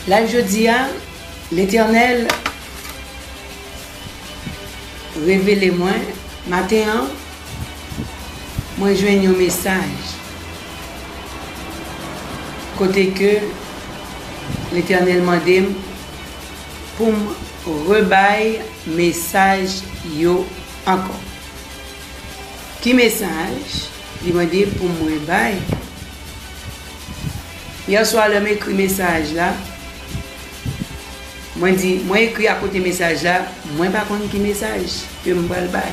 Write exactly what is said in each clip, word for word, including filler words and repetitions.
Live jodi a, Letènèl revele mwen, maten an, mwen jwenn yon mesaj kote ke Letènèl mande m pou m rebay mesaj yo ankò. Ki mesaj? Li mande pou m rebay. Yè swa, lè m ekri mesaj la, mwen di, mwen ekri akote mesaj la, mwen pa konn ki mesaj ke m pral bay.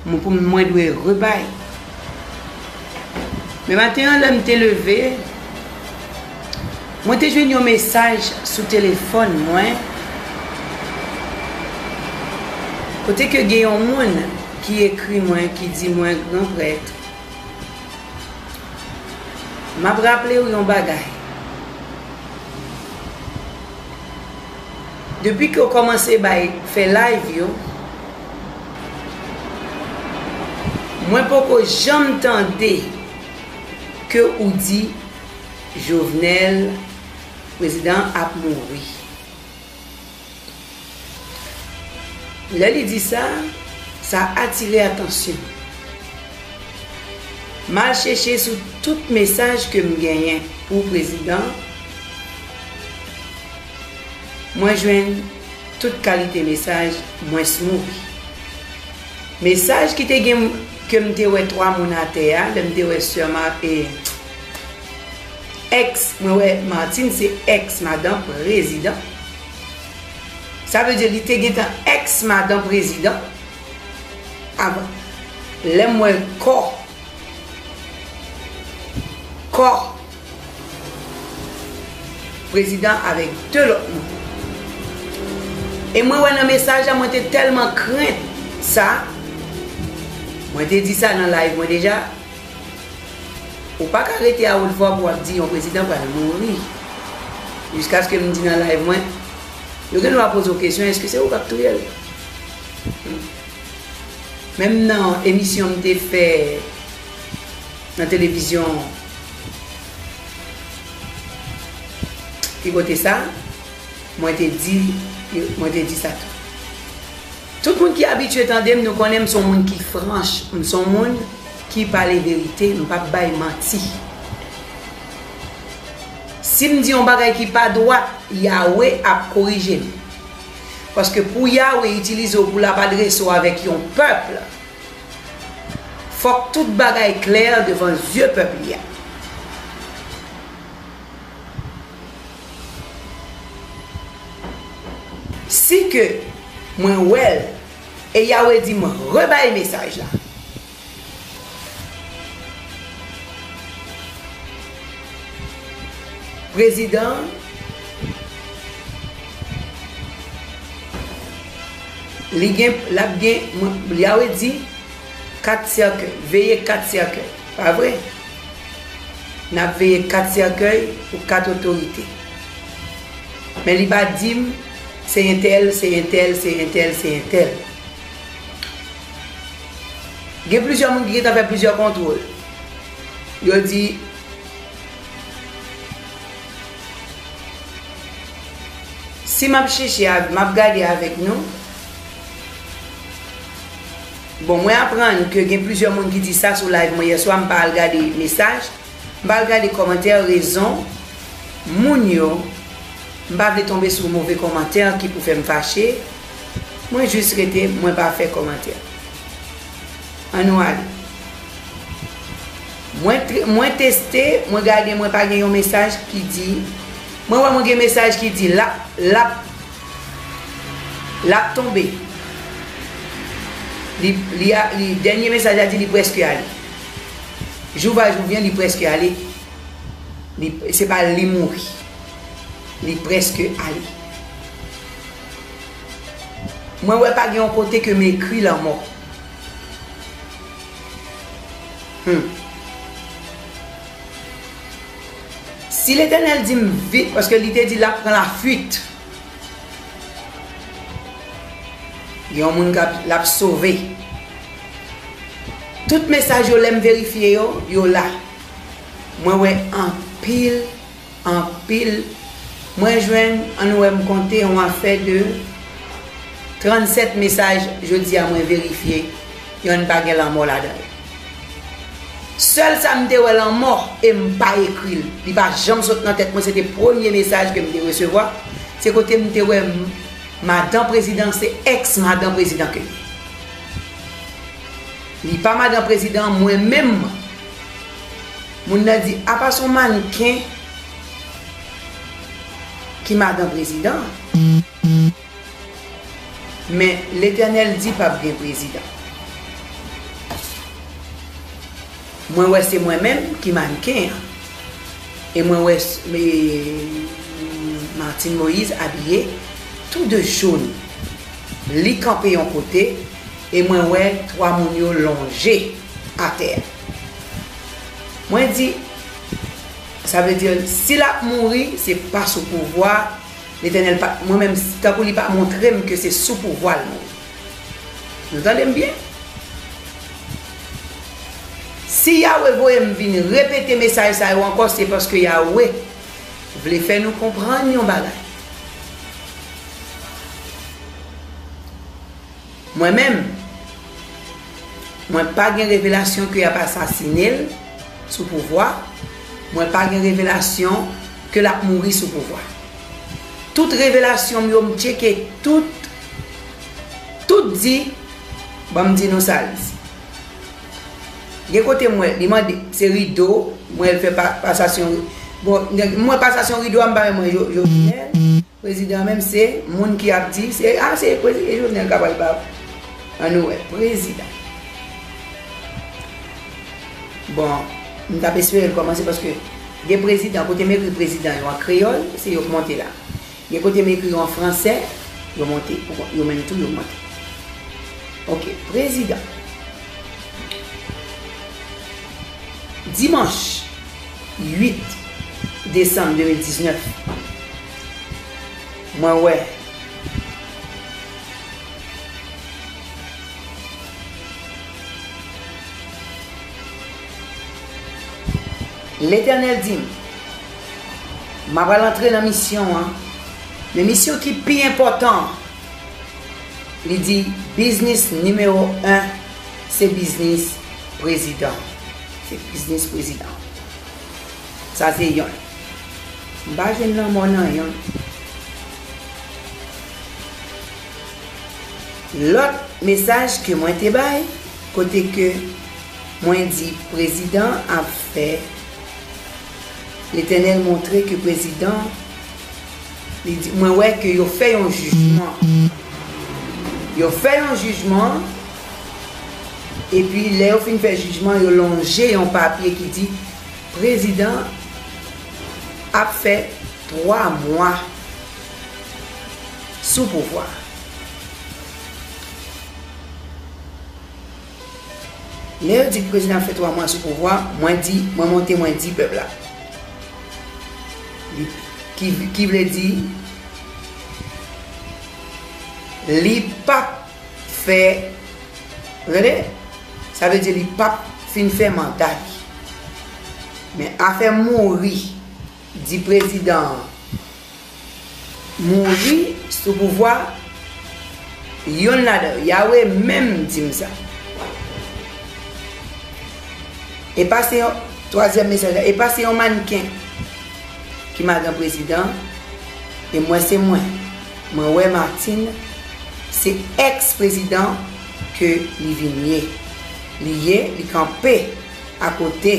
Mwen, pou mwen dwe rebay. Men maten an, lè m te leve, mwen te jwenn yon mesaj sou telefòn mwen, kote ke gen yon moun ki ekri mwen, ki di mwen, Gran prèt, m ap raple w yon bagay. Depi ke w kòmanse bay, fè live yo, mwen poko janm tande ke ou di Jovenel, prezidan, ap mouri. Lè li di sa, sa atire atansyon m. M al chèche sou tout mesaj ke m genyen pou prezidan, mwen jwenn tout kalite mesaj, mwens mouri. Mesaj ki te gen, ke m te wè twa moun atè a, lè m te wè sè Ma-, e, èks, mwen wè Martine se èks madan prezidan. Sa vle di li te gentan èks madan prezidan avan. Lè m wè kò, kò prezidan avèk de lòt moun. E mwen wè nan mesaj la, mwen te tèlman krent sa, mwen te di sa nan live mwen deja, ou pa ka rete a wot vwa pou w ap di yon prezidan pral mouri. Jiskaske m di nan live mwen, yo gen dwa poze w kesyon, èske se ou k ap touye l? Menm nan emisyon m te fè nan televizyon ki kote sa, mwen te di, mwen te di sa tou. Tout moun ki abitye tande m, nou konnen m se yon moun ki franch, m se yon moun ki pale verite, m p ap bay manti. Si m di yon bagay ki pa dwat, Yawe ap korije m. Paske pou Yawe itilize w pou l ap adrese w avèk yon pèp, fòk tout bagay klè devan zye pèp li a. Si ke mwen wè l, e Yawe di m rebay mesaj la. Prezidan, li gen, l ap gen, mwen, Yawe di, kat sèkèy, veye kat sèkèy, pa vre? N ap veye kat sèkèy pou kat otorite. Men li pa di m, se entèl, se entèl, se entèl, se entèl. Gen plizyè moun ki gentan fè plizyè kontwòl. Yo di, si m ap chèche, m ap gade avèk nou, bon, mwen aprann ke gen plizyè moun ki di sa sou live mwen yè swa, m pa al gade mesaj. M pa al gade kòmantè, rezon moun yo, m pa vle tonbe sou move kòmantè ki pou fè m fache. Mwen jis rete, mwen pa fè kòmantè. Ann nou ale. Mwen tre-, mwen teste, mwen gade, mwen pa gen yon mesaj ki di, mwen wè mwen gen mesaj ki di l ap, l ap, l ap tonbe. Li, li a, li, dènye mesaj la di li prèske ale. Jou va jou vyen, li prèske ale. Li, se pa li mouri. Li prèske ale. Mwen wè pa gen yon kote ke m ekri lanmò. Hmm. Si Letènèl di m vit, paske li te di l ap pran lafuit. Gen yon moun k ap, l ap sove. Tout mesaj yo, lè m verifye yo, yo la. Mwen wè anpil, anpil Mwen jwenn, ann wè, m konte yon afè de trannsèt mesaj, jodi a mwen verifye, yonn pa gen lanmò ladan yo. Sèl sa m te wè lanmò, e m pa ekri l. Li pa janm sot nan tèt mwen, se te premye mesaj ke m te resevwa. Se kote m te wè m-, madan prezidan, se èks madan prezidan ke li. Li pa madan prezidan, mwen menm. Moun nan di, apa se yon mannken ki madan prezidan? Men Letènèl di p ap gen prezidan. Mwen wè se mwen menm ki mannken an. E mwen wè s-, e, Martine Moïse abiye tou de jòn. Li kanpe yon kote, e mwen wè twa moun yo lonje atè a. Mwen di, sa vle di, si l ap mouri, se pa sou pouvwa, Letènèl pa, mwen menm, tankou li pa montre m ke se sou pouvwa l mouri. Nou tande m byen? Si Yawe voye m vin repete mesaj sa yo ankò, se paske Yawe vle fè nou konprann yon bagay. Mwen menm, mwen pa gen revelasyon ke y ap asasine l sou pouvwa. Mwen pa gen revelasyon ke l ap mouri sou pouvwa. Tout revelasyon m yo, m tcheke tout, tout di, ban m di nou sa l di. Gen kote m wè, li mande, se rido, m wè l fè pa-, pasasyon, bon, m wè pasasyon rido a, m pa menm wè Jo-, Jovenel. Prezidan menm se moun ki ap di, se, a, se prezi-, e Jovenel k ap al ba. Ann nou wè, prezidan. Bon, m t ap espere l kòmanse paske gen prezidan, kote m ekri prezidan yo an kreyòl, se yo k monte la. Gen kote m ekri yo an fransè, yo monte, yo menm tou yo monte. Ok, prezidan. Dimanch uit desanm de mil diznèf, mwen wè Letènèl di m, m ap al antre nan misyon an, men misyon ki pi enpòtan an, li di, biznis nimewo en, se biznis prezidan. Se biznis prezidan. Sa se yonn. M pa jwenn lanmò nan yonn. Lòt mesaj ke mwen te bay, kote ke mwen di prezidan ap fè, Letènèl montre ke prezidan, li di, mwen wè ke yo fè yon jijman. Yo fè yon jijman, epi lè yo fin fè jijman, yo lonje yon papye ki di, prezidan ap fè twa mwa sou pouvwa. Lè yo di prezidan ap fè twa mwa sou pouvwa, mwen di, mwen monte, mwen di pèp la. Li, ki, ki vle di, li p ap fè, tande? Sa vle di li p ap fin fè manda li. Men afè mouri, di prezidan an, mouri sou pouvwa, yonn ladan yo, Yawe menm di m sa. E pa se yon, twazyèm mesaj la, e pa se yon mannken ki madan prezidan, e mwen se mwen. Mwen wè Martine, se èks prezidan ke li vin ye. Li ye, li kanpe akote.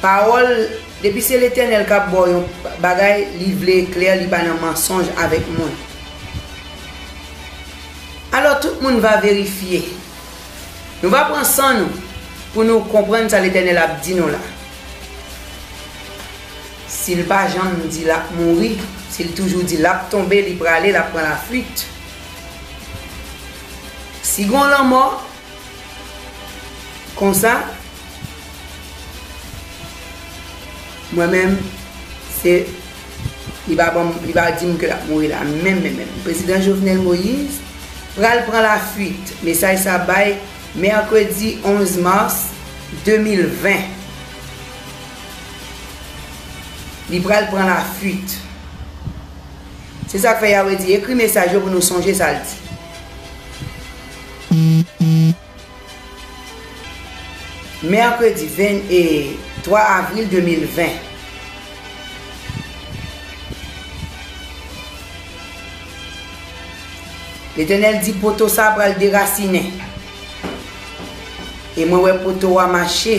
Pawòl, depi se Letènèl k ap ba w yon bagay, li vle klè, li pa nan mansonj avèk moun. Alò, tout moun va verifye. Nou va pran san nou pou nou konprann sa Letènèl ap di nou la. Si l pa janm di l ap mouri, si l toujou di l ap tonbe, li prale, l ap pran lafuit. Si gon lanmò, konsa, mwen menm, se, li pa ban m, li pa di m ke l ap mouri la, menm, menm, menm. Prezidan Jovenel Moïse pral pran lafuit. Mesaj sa bay mèkredi onz mas de mil ven. Li pral pran lafuit. Se sa k fè Yahweh di, ekri mesaj yo pou nou sonje sa l di. Mèkredi ven, e, twa avril de mil ven. Letènèl di, poto sa a pral derasinen. E mwen wè poto a mache.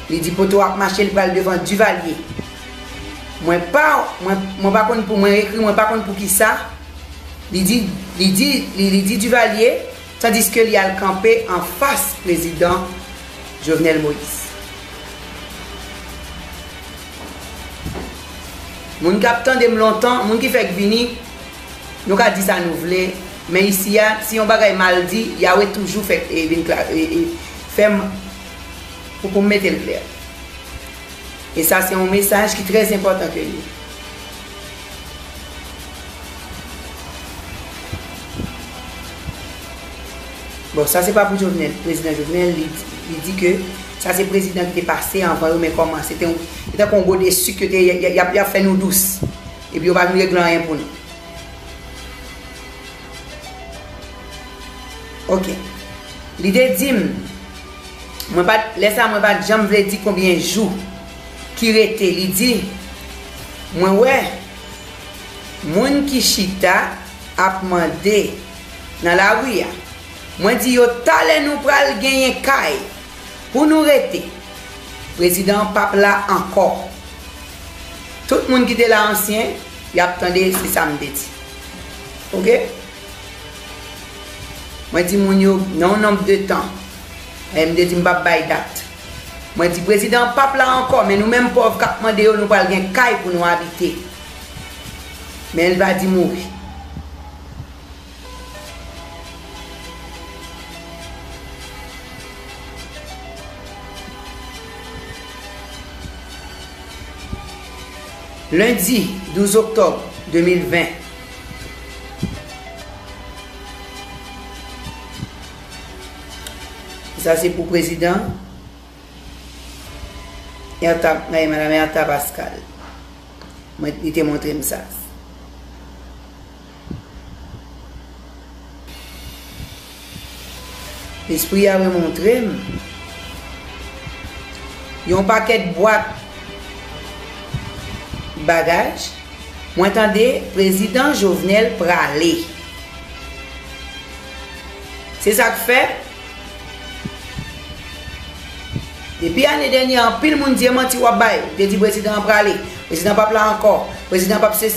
Li di poto a ap mache, li pral devan Duvalier. Mwen pa, mwen, mwen pa konn pou, mwen ekri, mwen pa konn pou ki sa. Li di, li di, li, li di Duvalier, tandiske li al kanpe anfas prezidan Jovenel Moïse. Moun k ap tande m lontan, moun ki fèk vini, nou ka di sa nou vle, men isi a, si yon bagay mal di, Yahweh toujou fèk, e, vin kla-, e, e, fè m pou, pou m mete l klè. E sa se yon mesaj ki trè enpòtan ke li. Bon, sa se pa pou Jovenel, prezidan Jovenel, li, li di ke sa se prezidan ki te pase anvan yo, men kòman, se te yon, se tankou yon gode sik yo te, y, y, y ap, y ap fè nou dous. Epi yo pa vin regle anyen pou nou. Ok. Li te di m, mwen pa t, lè sa a, mwen pa t janm vle di konbyen jou ki rete. Li di, mwen wè moun ki chita ap mande nan lari a. Mwen di yo, talè nou pral genyen kay pou nou rete. Prezidan an p ap la ankò. Tout moun ki te la ansyen, y ap tande, se sa m te di. Ok? Mwen di moun yo, nan yon nonb de tan, e m te di m p ap bay dat. Mwen di, prezidan an p ap la ankò, men nou menm pòv k ap mande yo, nou pral gen kay pou nou abite. Men l pa di mouri. Lendi douz oktòb de mil ven. Sa se pou prezidan Ertha, eh, madam Ertha Pascal. Mwen, li te montre m sa. Lespri a remontre m yon pakèt bwat bagaj. Mwen tande prezidan Jovenel prale. Se sa k fè, depi ane dènye, anpil moun di e manti w ap bay. Ou te di prezidan an prale, prezidan p ap la ankò, prezidan p ap se.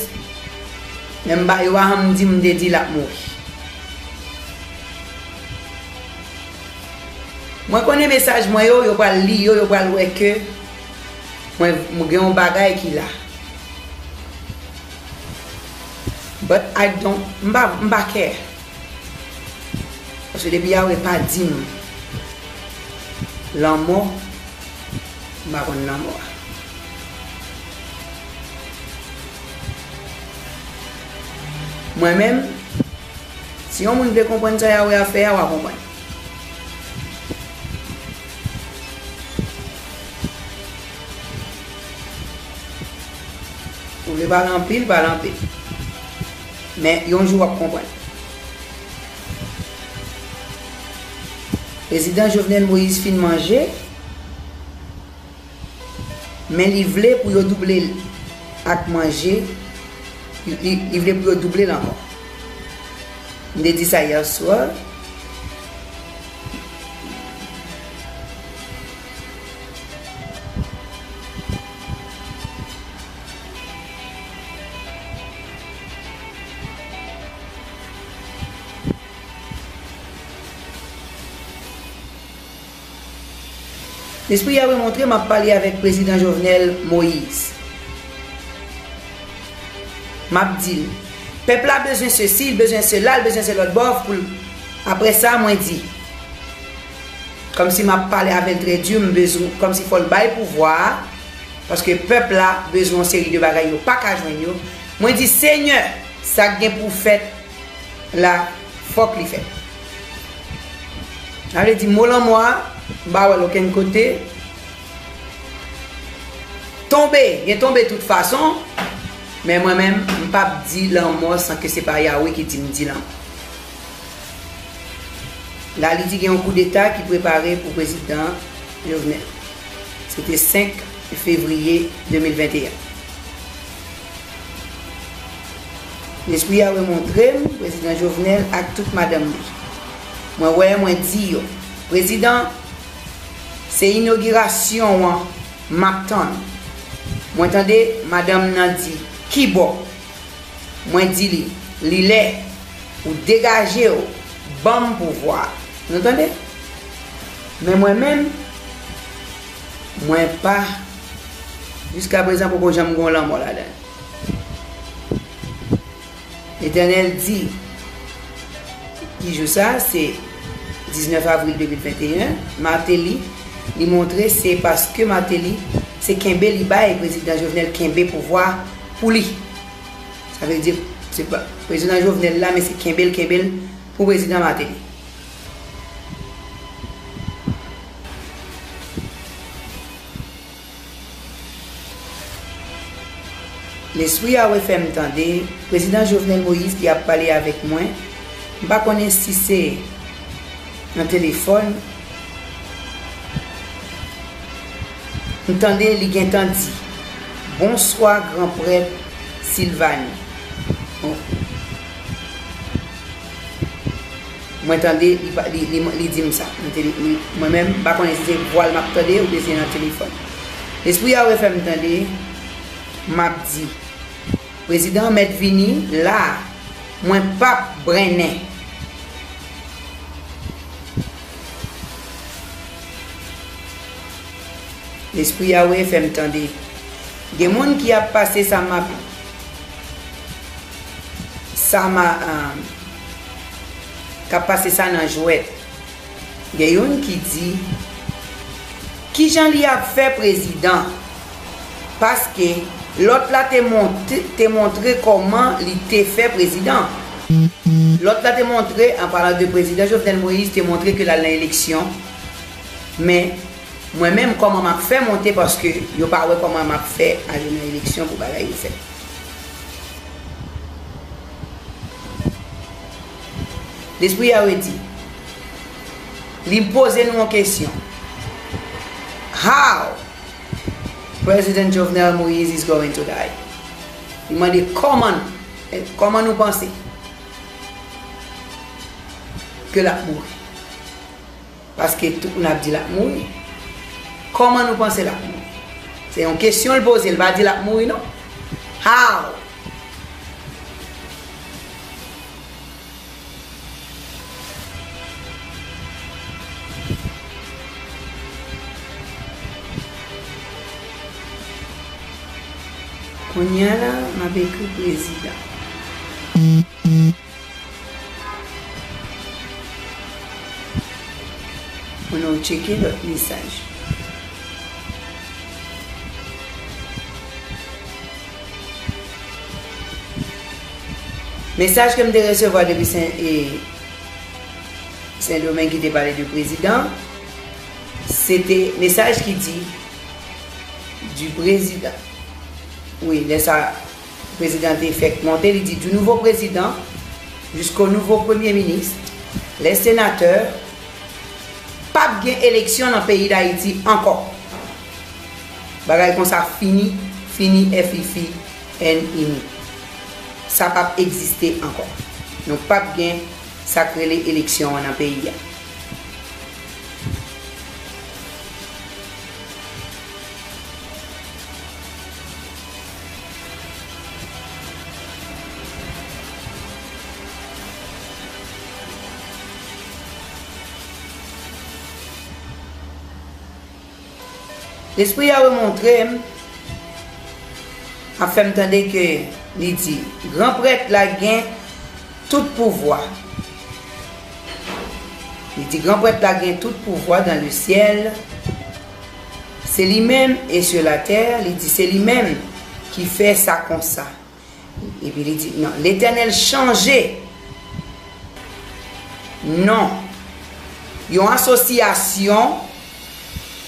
Men m pa, yo pa janm di m te di l ap mouri. Mwen konnen mesaj mwen yo, yo pral li yo, yo pral wè ke mwen, mwen gen yon bagay ki la. But I don't, m pa, m pa care. Paske depi Yahweh pa di m lanmò, m pa konn lanmò a. Mwen menm, si yon moun vle konprann sa Yahweh a fè a, w a konprann. Ou vle pale anpil, pale anpil. Men yon jou w ap konprann. Prezidan Jovenel Moïse fin manje, men li vle pou yo double l ak manje, li, li, li vle pou yo double l ankò. M te di sa yè swa. Lespri a remontre m ap pale avèk prezidan Jovenel Moïse. M ap di l, pèp la bezwen sesi, l bezwen sela, l bezwen se lòt bò pou l. Apre sa, mwen di, kòmsi m ap pale avè l trè di, m bezwen, kòmsi fò l bay pouvwa a, paske pèp la bezwen yon seri de bagay yo pa ka jwenn yo. Mwen di, Senyè, sa k gen pou fèt la, fòk li fèt. Sa vle di, mo lanmò a, m pa wè l okenn kote. Tonbe, gen tonbe tout fason, men mwen menm, m p ap di lanmò san ke se pa Yawe ki di m di lanmò. La, li di gen yon koudeta ki prepare pou prezidan Jovenel. Se te senk fevriye de mil venteyen. Lespri a remontre m prezidan Jovenel ak tout madanm li. Mwen wè, mwen di yo, "Prezidan, se inogirasyon an m ap tann." Mwen tande madanm nan di, "Kibò?" Mwen di li, "Li lè pou degaje w, ban m pouvwa a." Nou tande? Men mwen menm, mwen pa, jiskaprezan poko janm gen yon lanmò ladan l. Letènèl di, ki jou sa? Se diznèf avril de mil venteyen, Martelly, li montre se paske Martelly, se kenbe li bay prezidan Jovenel kenbe pouvwa pou li. Sa vle di, se pa prezidan Jovenel la, men se kenbe l, kenbe l pou prezidan Martelly. Lespri a refè m tande, prezidan Jovenel Moïse, li ap pale avèk mwen. M pa konnen si se nan telefòn. M tande li gentan di, "Bonswa, gran prèt Silvani." Bon. Mwen tande li, pa- li, li, li di m sa. Mwen te- li- mwen menm, m pa konnen si se vwa l m ap tande oubyen se nan telefòn. Lespri a refè m tande, m ap di, "Prezidan an mèt vini la, mwen p ap brennen." Lespri a refè m tande. Gen moun ki ap pase sa m ap, sa m a, um, k ap pase sa nan jwèt. Gen youn ki di, "Kijan li ap fè prezidan?" Paske lòt la te monte, te montre kòman li te fè prezidan. Lòt la te montre, an palan de prezidan Jovenel Moïse, te montre ke l al nan eleksyon. Men, mwen menm, kòman m ap fè monte, paske yo pa wè kòman m ap fè ale nan eleksyon pou bagay yo fèt. Lespri a redi. Li poze nou yon kesyon. "How President Jovenel Moïse is going to die?" Li mande, "Kòman, kòman nou panse ke l ap mouri?" Paske tout moun ap di l ap mouri. Kòman nou panse l ap mouri? Se yon kesyon l poze, l pa di l ap mouri non. How? Kounye a la, m ap ekri prezidan. Pou nou tcheke lòt mesaj. Mesaj ke m te resevwa depi Sen, e, Sendomeng ki te pale de prezidan, se te mesaj ki di, du président. Wi, lè sa, prezidan te fèk monte, li di, du nouveau président jusqu'au nouveau premier ministre, les sénateurs, p ap gen eleksyon nan peyi Dayiti ankò. Bagay konsa fini, fini, F I F I N I N I. Sa p ap egziste ankò. Nou p ap gen sa k rele eleksyon an nan peyi a. Lespri a remontre m, ap fè m tande ke li di, gran prèt la gen tout pouvwa. Li di, gran prèt la gen tout pouvwa dans le ciel. Se li menm, e sur la terre, li di, se li menm ki fè sa konsa. Epi li di, non, Letènèl chanje non yon asosyasyon,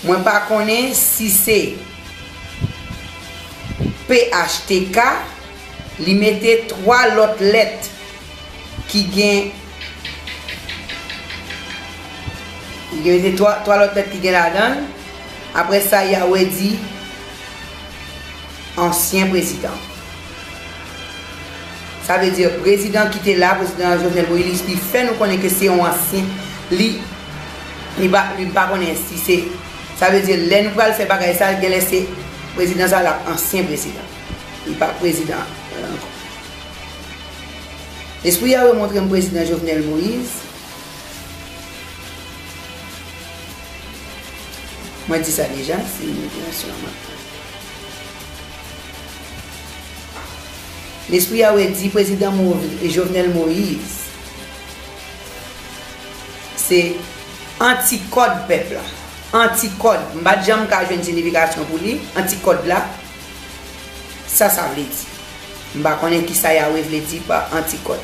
mwen pa konnen si se P H T K, li mete twa lòt lèt ki gen, li mete twa, twa lòt lèt ki gen ladan l. Apre sa, Yahweh di, ansyen prezidan. Sa vle di, prezidan ki te la, prezidan Jovenel Moïse, li fè nou konnen ke se yon ansyen, li, li pa, li pa konnen si se, sa vle di, lè nou pral fè bagay sa, genlè se prezidan sa l ap ansyen prezidan. Li pa prezidan ankò. Lespri a remontre m prezidan Jovenel Moïse. Mwen di sa deja, se yon referans an mwen. Lespri a redi prezidan Mo-, Jovenel Moïse se antikòd pèp la. Antikòd. M pa t janm ka jwenn siyifikasyon pou li. Antikòd la, sa sa vle di. M pa konnen ki sa Yahweh vle di pa antikòd.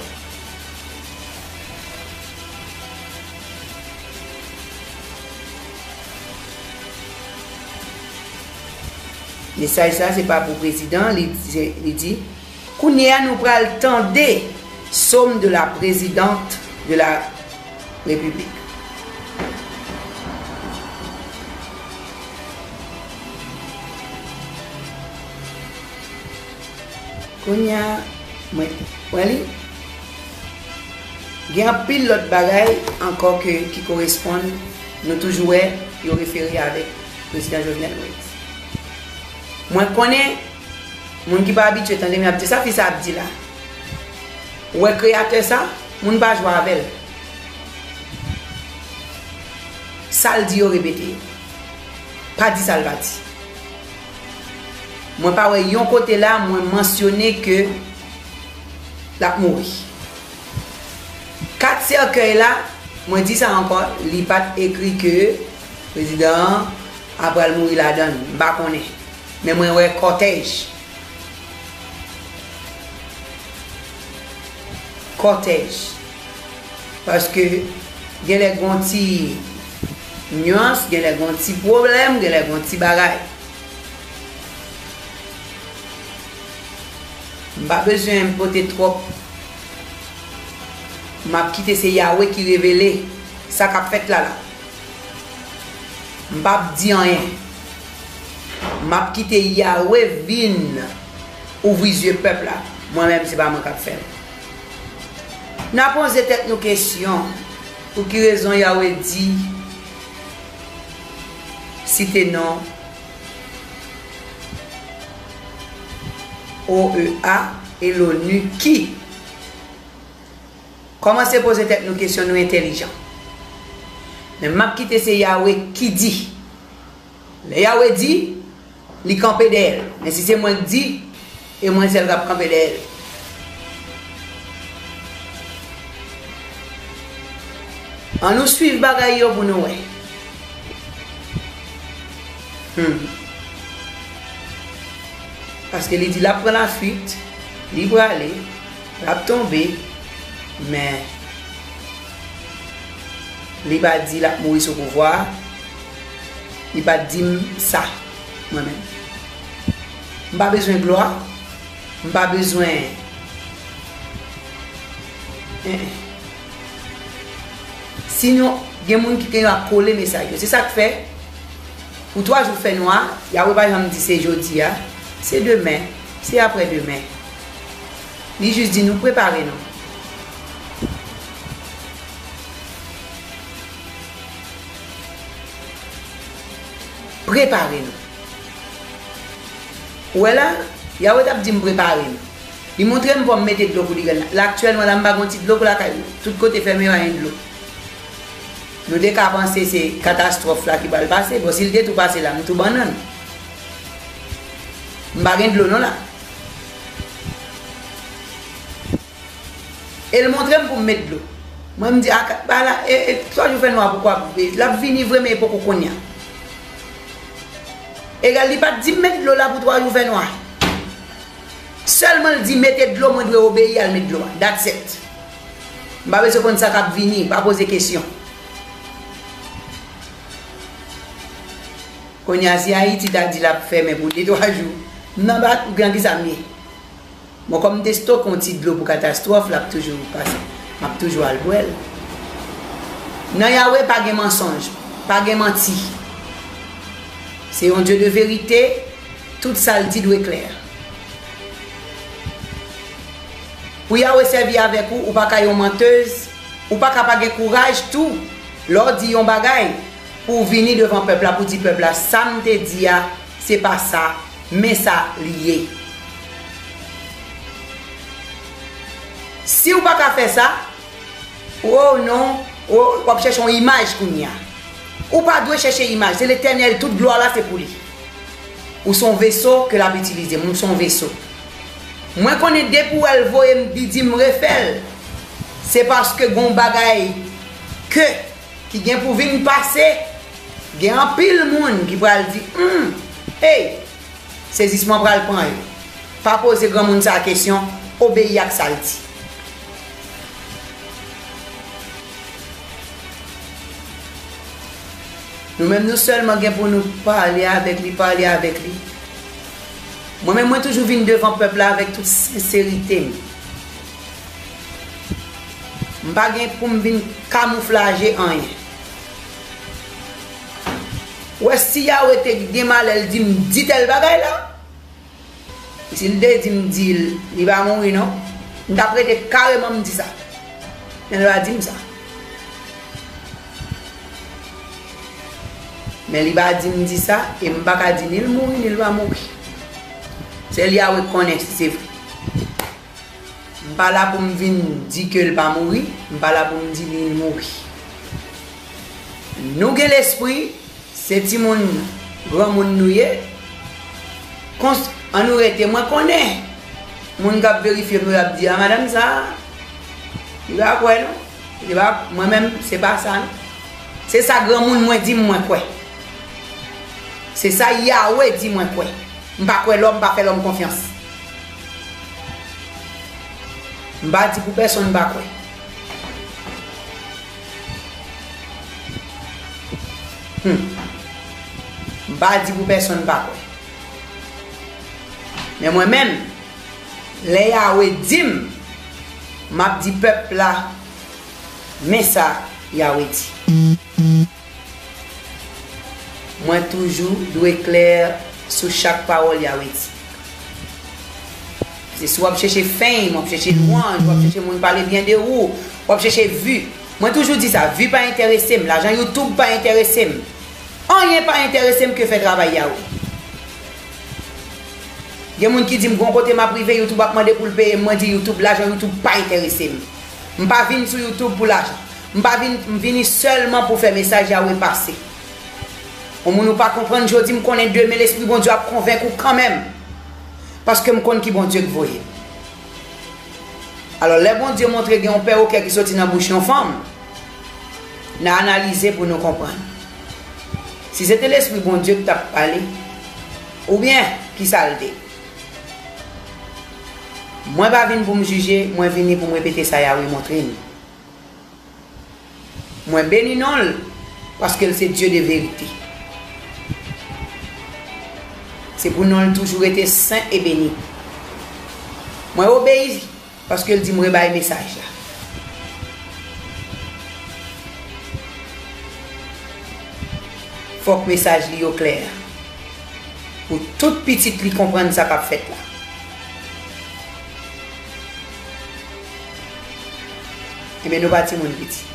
Mesaj sa se pa pou prezidan, li, se, li di, kounye a nou pral tande Psaume de la Présidente de la République. Kounye a, mwen, wè li? Gen anpil lòt bagay ankò ke, ki koresponn, nou toujou wè, yo refere avèk prezidan Jovenel Moïse. Mwen konnen, moun ki pa abitye tande m, y ap di, "Sa fi sa ap di la?" Ou wè kreyatè sa, moun pa jwe avè l. Sa l di yo repete yo. Pa di sa l pa di. Mwen pa wè yon kote la mwen mansyone ke l ap mouri. Kat sèkèy la, mwen di sa ankò, li pa t ekri ke prezidan an apral mouri ladan l. M pa konnen. Men mwen wè kòtèj. Kòtèj. Paske genlè gon ti nyans, genlè gon ti pwoblèm, genlè gon ti bagay. M pa bezwen pote twòp. M ap kite se Yahweh ki revele sa k ap fèt la la. M p ap di anyen. M ap kite Yahweh vin ouvri zye pèp la. Mwen menm, se pa mwen k ap fè l. N a poze tèt nou kesyon, pou ki rezon Yahweh di, site non O E A e l'ONU ki? Kòmanse poze tèt nou kesyon, nou entèlijan. Men m ap kite se Yahweh ki di. Lè Yahweh di, li kanpe dèyè l. Men si se mwen k di, e mwen sèl k ap kanpe dèyè l. Ann nou swiv bagay yo pou nou wè. Hmm. Paske li di l ap pran lafuit, li prale, l ap tonbe, men li pa di l ap mouri sou pouvwa a, li pa t di m sa, mwen menm. M pa bezwen glwa, m pa bezwen, en, en. Si nou, gen moun ki gen yo ap kole mesaj yo. Se sa k fè, pou twa jou fè nwa, Yahweh pa janm di se jodi a, se demen, se aprè demen. Li jis di nou prepare nou. Prepare nou. Ou wè la, Yahweh t ap di m prepare m. Li montre m pou m mete dlo pou li grenn la. La aktyèlman la, m pa gen ti dlo pou lakay mwen. Tout kote fèmen, pa gen dlo. Nou te ka panse se katastwòf la ki pral pase. Bon, si l te tou pase la, m tou bannann. M pa gen dlo non la. E l montre m pou m met dlo. Mwen, m di, "A, ka-, ba la, e, e, twa jou fè nwa, poukwa?" L ap vini vre, men e poko kounye a. Egal, li pa t di m met dlo la pou twa jou fè nwa. Sèlman l di, "Mete dlo, mwen dwe obeyi al met dlo a." That's it. M pa bezwen konn sa k ap vini, pa poze kesyon. Kounye a, si Ayiti ta di l ap fèmen pou de, twa jou, M nan ba, nan ki sa m ye? Bon, kòm m te stoke yon ti dlo pou katastwòf, l ap toujou pase. M ap toujou al bwè l. Nan Yawe pa gen mansonj, pa gen manti. Se yon Dye de verite, tout sa l di dwe klè. Pou Yawe sèvi avèk ou, ou pa ka yon mantèz, ou pa ka pa gen kouraj tou, lè w di yon bagay, pou w vini devan pèp la, pou di pèp la, sa m te di a, se pa sa, men sa li ye. Si w pa ka fè sa, oh non, oh, w ap chèche yon imaj kounye a. Ou pa dwe chèche imaj, se Letènèl, tout glwa la se pou li. Ou se yon veso ke l ap itilize, m se yon veso. Mwen konnen depi w wè l voye m, li di m refè l, se paske gon bagay ke ki gen pou vin pase, gen anpil moun ki pral di, hmm, hey, sezisman pral pran yo. Pa poze granmoun sa a kesyon, obeyi ak sa l di. Nou menm nou sèlman gen pou nou pale avèk li, pale avèk li. Mwen menm mwen toujou vin devan pèp la avèk tout senserite m. M pa gen pou m vin kamouflaje anyen. Ou wè si Yawe te gen malè l di m di tèl bagay la, si l te di m di l, li pa mouri non, m t ap rete kareman m di sa. Men l pa di m sa. Men li pa di m di sa, e m pa ka di ni l mouri, ni l pa mouri. Sèl Yawe konnen si se vre. M pa la pou m vin di ke l pa mouri, m pa la pou m di li l mouri. Nou gen lespri, se timoun granmoun nou ye. Kons-, ann nou rete, mwen konnen moun k ap verifye m yo, y ap di, a, madanm sa, li pa kwè non. Li pa, mwen menm, se pa sa non. Se sa granmoun mwen di m mwen kwè. Se sa Yawe di mwen kwè. M pa kwè lòm, m pa fè lòm konfyans. M pa di pou pèsonn pa kwè. Hmm. M pa di pou pèsonn pa kwè. Men mwen menm, lè Yawe di m, m ap di pèp la, men sa Yawe di. Mwen toujou dwe klè sou chak pawòl Yawe di. Se si w ap chèche fame, w ap chèche lwanj, w ap chèche moun pale byen de ou, w ap chèche vi. Mwen toujou di sa, vi pa enterese m, lajan YouTube pa enterese m. Anyen pa enterese m ke fè travay Yawe. Gen moun ki di m, gon kote m ap rive, YouTube ap mande pou l peye m, mwen di YouTube, lajan YouTube pa enterese m. M pa vin sou YouTube pou lajan. M pa vin, m vini sèlman pou fè mesaj Yawe pase. Yon moun ou pa konprann jodi, m konnen demen Lespri Bondye ap konvenk ou kanmenm. Paske m konn ki Bondye k voye m. Alò, lè Bondye montre gen yon pèwokè ki soti nan bouch yon fanm, n a analize pou nou konprann. Si se te Lespri Bondye k t ap pale, oubyen, ki sa l te? Mwen pa vin pou m jije, mwen vini pou m repete sa Yawe montre m. Mwen beni non l, paske l se Dye de verite. Se pou non l toujou rete sen e beni. Mwen obeyi, paske l di m rebay mesaj la. Fòk mesaj li yo klè. Pou tout pitit li konprann sa k ap fèt la. Ebyen, nou pa timoun piti.